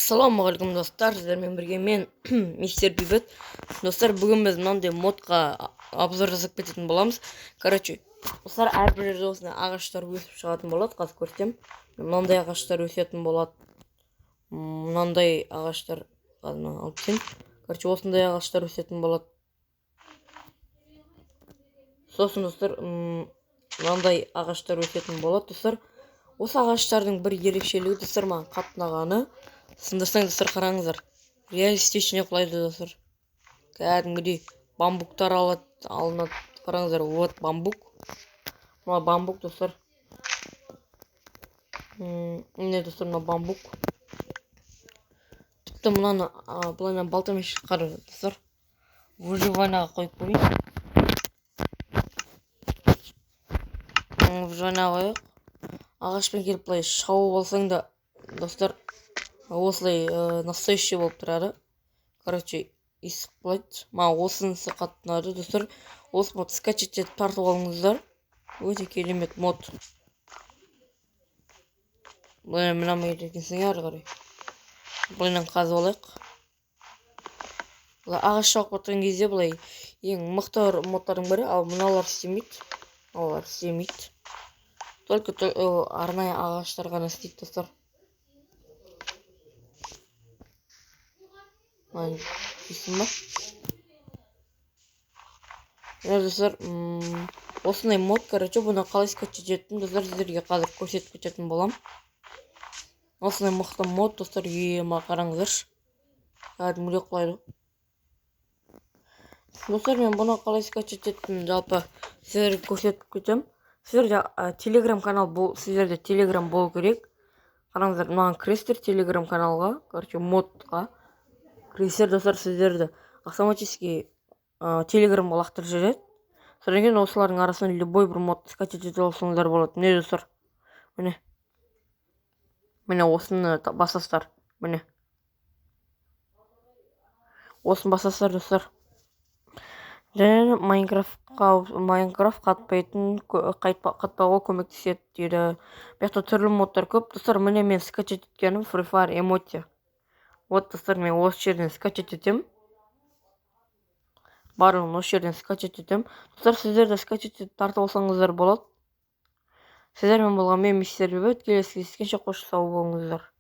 Ассалаумағалейкум, достар! Сіздермен бірге мен, мистер Бейбіт. Достар, бүгін біз мынандай модқа обзор жасап кететін боламыз. Короче, достар, әрбір жерде осындай ағаштар өсіп шығатын болады. Қазір көрсетемін. Мынандай ағаштар өсетін болады. Мынандай ағаштар, қазір мынаны алып тастайын. Короче, осындай ағаштар өсетін болады. Сосын, достар, мынандай ағаштар өсетін болады. Достар, осы ағаштардың бір ерекшелігі, достар, маған қатты ұнағаны, сындырсаң, достар, қараңыздар, реалистичный құлайды, достар. Кәдімгідей бамбуктар алады, алынады. Қараңыздар, вот бамбук, мына бамбук, достар. Міне, достар, мына бамбук. Тіпті мынаны былайынан балтамен шығарып, достар, выживание ға қойып көрейін. Выживание ға қояйық. Ағашпен келіп былай шауып алсаң да, достар, осылай настоящий болып тұрады. Короче, иісі құлайды. Маған осынысы қатты ұнады, достар. Осы мод скачать етіп тартып алыңыздар, өте керемет мод. Былай мына екенсің. Ары қарай былайынан қазып алайық. Былай ағаш шауып кеткен кезде былай ең мықты модтардың бірі. Ал мыналар істемейді, олар істемейді, только арнайы ағаштар ғана істейді, достар. Дейсің ба? Міне, достар, осындай мод. Короче, бұны қалай скачать еттім, достар, сіздерге қазір көрсетіп кететін боламын. Осындай мықты мод, достар. Ема, қараңыздаршы, кәдімгідей құлайды. Достар, мен бұны қалай скачать еттім, жалпы сіздерге көрсетіп кетемін. Сіздерде телеграм канал бол, сіздерде телеграм болу керек. Қараңыздар, мынаған кіресіздер, телеграм каналға. Короче, модқа кіресіздер, достар, сіздерді автоматически телеграмға лақтырып жібереді. Содан кейін осылардың арасынан любой бір модты скачать ете алсаңыздар болады. Міне, достар, міне, міне, осыны басасыздар. Міне, осыны басасыздар, достар. Және Майнкрафтқа, Майнкрафт қатпайтын, қатпауға көмектеседі дейді. Бұл жақта түрлі модтар көп, достар. Міне, мен скачать еткенім Free Fire эмоция. Вот, достар, мен осы жерден скачать етемін, барлығын осы жерден скачать етемін. Достар, сіздер де скачать етіп тартып алсаңыздар болады. Сіздермен болған мен, мистер Бейбіт. Келесі кездескенше қош сау болыңыздар.